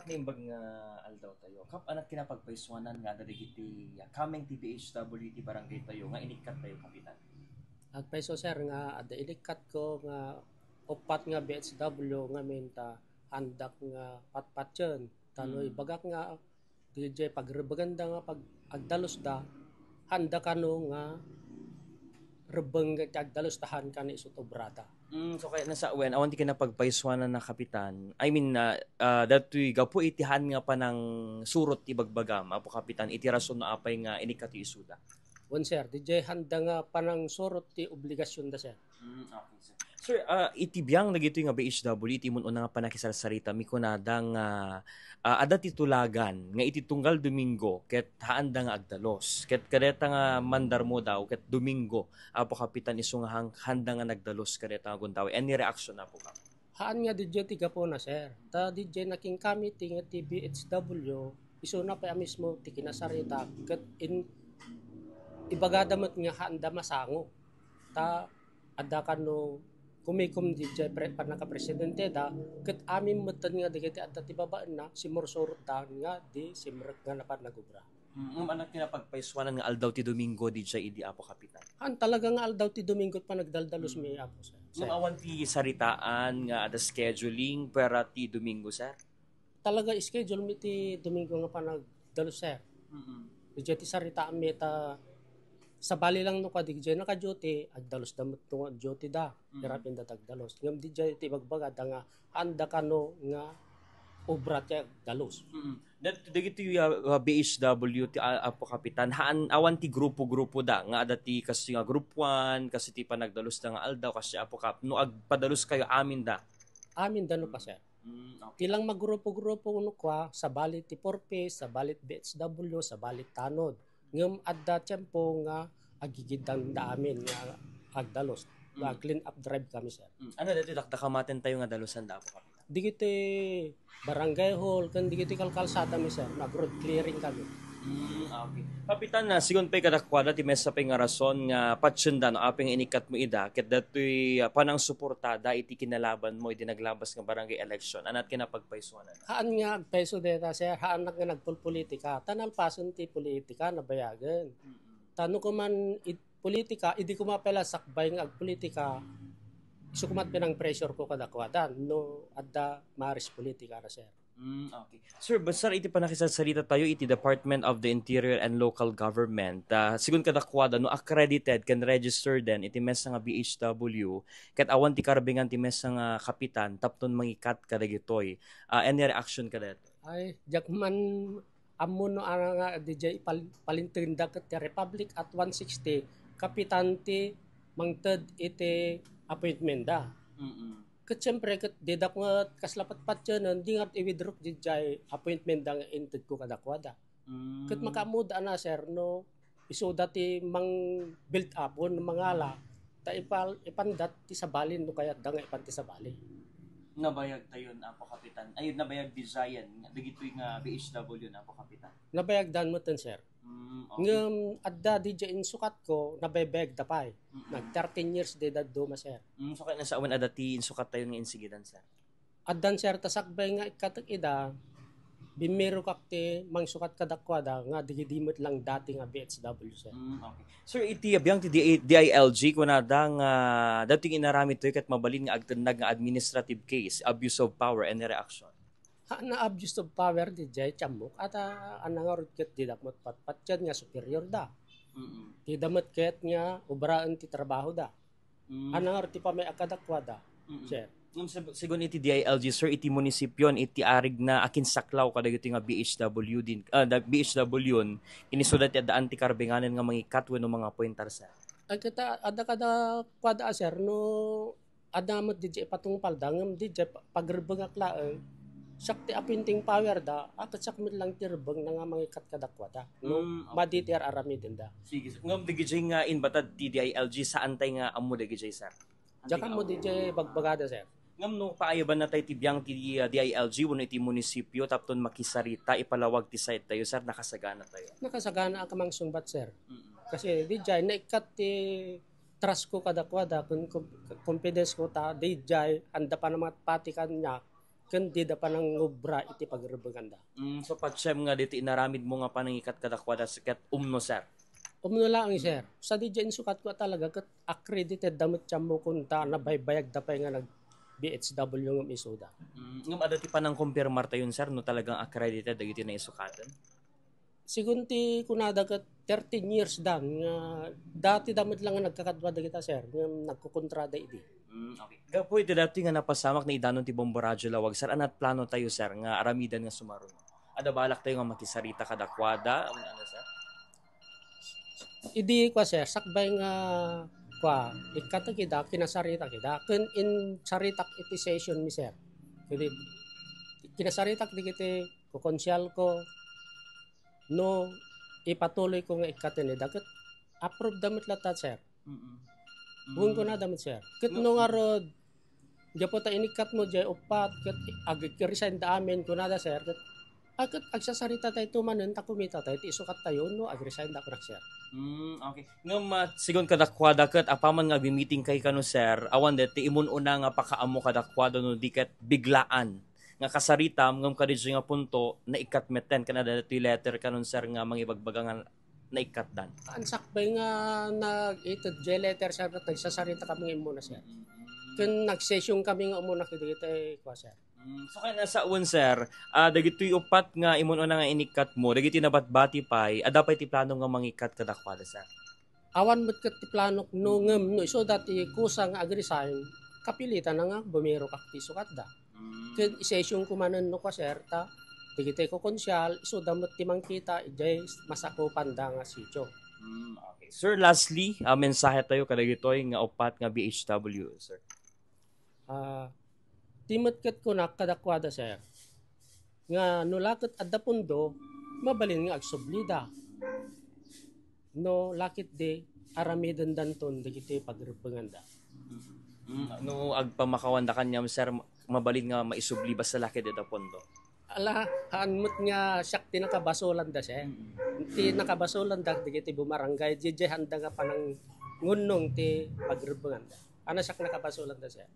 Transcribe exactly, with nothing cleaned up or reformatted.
Naimbag nga aldaw tayo. Kap, anak kinapagpaisuanan nga adda dagiti, ah, coming ti B H W ti barangay tayo nga inikkat tayo, Kapitan. Agpayso, sir, nga adda inikkat ko nga upat nga B H W ngamin ta handak nga patpatien. Tano Mm. ibagak nga D J pagrebeganda nga pag agdalusda, handa kano nga rebeng ti agdalus ta haan kano isu ti obrada. Mm, so kaya nasa, wen, awan ti kinapagpaisuanan na, Kapitan. I mean, ah, ah, datoy gapu iti haan nga panangsurot ti bagbagam, Apo Kapitan, iti rason no apay nga inikkat ti isuda. Wen, sir, D J handa nga panangsurot ti obligasyonda, sir. Mm, okay, sir. Sir, ah, iti biang dagitoy nga B H W, iti mun-una nga panakisarsarita, mikunada nga, ah, adda ti tulagan nga iti tunggal Domingo ket haanda nga agdalus. Ket kadeta nga mandarmo daw ket Domingo, Apo Kapitan, isu nga hang-, handa nga nagdalus kadeta nga gundaway. Any reaction, Apo Kap? Haan nga D J ti gapuna, sir. Ta D J nakinkami ti nga ti B H W, isuna pay a mismo ti kinasarita ket in-, ibagada met nga haanda masango. Ta adda kano kumikom di jay pre-, pannakapresidenteda, ket amin metten nga dagiti adda ti babaenna, simursurotdan nga di simrek nga napan nagubra. Mm, ngem anak ti napagpaisuanan nga aldaw ti Domingo di jay idi, Apo Kapitan? Han, talaga nga aldaw ti Domingo panagdaldalos mi, Apo, sir. Ngem awan ti saritaan nga adda scheduling para ti Domingo, sir? Talaga schedule mi ti Domingo nga panagdalus, sir. Mm. Diay ti saritaam mi ta sabali lang no kadi diay naka-duty, agdalus da met no duty da. Mm. Ira pinda dagdalus. Ngem diay ti ibagbaga da nga haan da kano nga obra ti agdalus. Mm. Dat-, dagiti, ah, ah, B H W ti, ah, Apo Kapitan, haan, awan ti grupo-grupo da nga adda ti kasi nga group one, kasi ti panagdalus da nga aldaw, kasi Apo Kap, no agpadalus kayo amin da. Amin da no pa, sir. Mm, okay. Ti lang maggrupo-grupo no kua, sabali ti Four Ps, sabali B H W, sabali tanod. Ngem adda tiempo nga agigiddanda amin nga agdalus. Nga Mm. clean up drive kami, sir. Mm. Ano dati dakdakamaten tayo nga dalusan da, Apo Kapitan? Digiti barangay hall, ken digiti kalkalsada mi, sir. Nag-road clearing kami. Mm, okay. Kapitan, na, sigun pay kadakuada ti maysa pay nga rason nga patienda no apay nga inikkat mo ida, ket datoy, ah, panangsuportada iti kinalaban mo iti naglabas nga barangay election. Anat kinapagpaisuanan? Haan nga agpayso deta, sir. Haanak nga nagpulpolitika. Ta nalpasen ti politika, nabayagen. Mm-mm. Ta no kuman it-, politika, idi kuma pay la sakbay nga agpolitika, isu kumat pinang-pressure ko kadakuada no adda maris politika na, sir. Mm, okay. Sir, basta iti panakisarsarita tayo iti Department of the Interior and Local Government, ah, sigun kadakuada, no accredited ken registered den iti maysa nga B H W, ket awan ti karbengan ti maysa nga kapitan tapno mangikat kadagitoy. Ah, any reaction kadagitoy? Ay, diak man ammo no ara nga diay ipal-, palintenda ket ti Republic Act one sixty, kapitan ti mangted iti appointment da. Mm-mm. Ket siyempre, ket didak nga kasla patpatianen, di nga i-withdraw diay appointment da nga intedko kadakuada. Mm. Ket makaammoda a na, sir, no isuda ti mang-build upon, mangala, ta ipal-, ipandat ti sabali no kayatda nga ipan ti sabali. Nabayag tayon, Apo Kapitan. Ay, nabayag diayen, dagitoy nga B H W na, Apo Kapitan. Nabayagdan metten, sir. Mm, okay. Ngem adda diay insukat ko, nabaybayagda pay. Mm-mm. Nag thirteen years de dadduma, sir. Mm, so kaya nasa awan adda ti insukat tayo nga insigidan, sir? Addan, sir, ta sakbay nga ikkatek ida, bimmirokak ti mangsukat kadakuada nga digidi met lang dati nga B H W, sir. Mm, okay. Sir, iti biang ti D I L G, kunada nga datoy inaramid toy ket mabalin nga agtennag nga administrative case, abuse of power, any reaction? Ha, na abuse of power diay ti ammok, ata, ania ngarud ket didak met patpatian nga superior da. Mm-mm. Dida met ket nga obraen ti trabaho da. Mm. Ania ngarud ti pamay-ak kadakuada, Mm-mm. sir? Ngem sib-, sigun iti D I L G, sir, iti munisipyon, iti arigna, akinsaklaw kadagiti nga B H W din, ah, da-, B H W, inisuda ti addaan ti karbenganen nga mangikat wenno mangappointar, sir? Ay, ket adda kadakuada, sir, no adda met diay ipatungpalda, ngem diay pa-, pagrebengak laeng, siak ti appointing power da, a, ket siak met lang ti rebengna nga mangikat kadakuada. No, Mm, okay. madi ti ar-aramidenda. Sige, sir. Ngem diay nga inbatad ti D I L G, saan tay nga ammo diay, sir? Diak ammo diay bagbagada, sir. Ngem no paayabanna tay ti biang ti, ah, D I L G wenno iti munisipyo tapno makisarita, ipalawag ti side tayo, sir, nakasagana tayo. Nakasagana a kamangsungbat, sir. Mm. Kasi diay, naikkat ti trust ko kadakuada, kun-, kun-, confidence ko ta, diay, anda pa naman pati kaniak, ken dida panangobra iti pagrebbenganda. Mm, so patiem nga ditoy inaramidmo nga panangikat kadakuada ket umno, sir? Umno laeng, sir. Sadi diay insukatko a talaga ket accredited da met ti ammokon ta nabaybayagda pay nga nag-B H W ngem isuda. Mm, ngem adda ti panangkumpirmartayon, sir, no talagang accredited dagiti naisukaten? Sigun ti kunada ket thirteen years dan nga dati da met la nga nagkakadua dagita, sir, ngem nagkukontrada idi. Mm, okay. Gapu iti datoy nga napasamak nga idanon ti Bombo Radyo Lawag, sir, ania ti plano tayo, sir, nga aramiden nga sumaruno? Adda balak tayo nga makisarita kadakuada? Ano, ano, sir? Idi kua, sir, sakbay nga kua, ikkatek ida, kinasaritak ida, ken insaritak iti session mi, sir. Idi kinasaritak dagiti kokonsialko, no ipatuloyko nga ikkaten ida, ket approve da met latta, sir. Mm-mm. Wen kunada met, sir. Ket no ngarud, gapu ta inikkatmo diay uppat, ket ag-resign da amin, kunada, sir, ket, ah, ket agsasarita tayo manen ta kumita tayo ti isukat tayo no ag-resign da kunak, sir. Mm, okay. Ngem, ah, sigun kadakuada ket apaman nga agmi-meeting kay kano, sir, awan deti imun-una nga pakaammo kadakuada no di ket biglaan nga kasaritam ngem kadiay nga punto naikkat metten ken adda detoy letter kanon, sir, nga mangibagbaga nga naikkatdan. Ansakbay nga nag-ited diay letter, sir, ket nagsasarita kami nga immuna, sir. Mm. Ken nag-session kami nga umuna kadagiti kua, sir. Mm, so, ken sawen, sir, ah, dagitoy uppat nga imun-una nga inikkatmo, dagiti nabatbati pay, adda pay ti plano nga mangikkat kadakuada, sir? Awan met ket ti planok no ngem no isuda ti kusa nga ag-resign, kapilitan nga bumirokak ti sukatda. Mm. Ket isession ko manen no kua, sir, ta dagiti kokonsial, isuda met ti mangkita idiay masakupanda nga sitio. Mm, okay. Sir, lastly, ah, mensahe tayo kadagitoy nga uppat nga B H W, sir. Ah, ti met ket kunak kadakuada, sir, nga no la ket adda pondo, mabalin nga agsublida. No la ketdi, aramidendanton dagiti pagrebbenganda. Mm, no agpammakawan da kaniam, sir, mabalin nga maisubli basta la ket adda pondo. Ala, haan met nga siak ti nakabasolanda, sir. Mm. Ti nakabasolanda dagiti bumarangay, diay handa nga panangunnong ti pagrebbenganda. Haan a siak nakabasolanda, sir.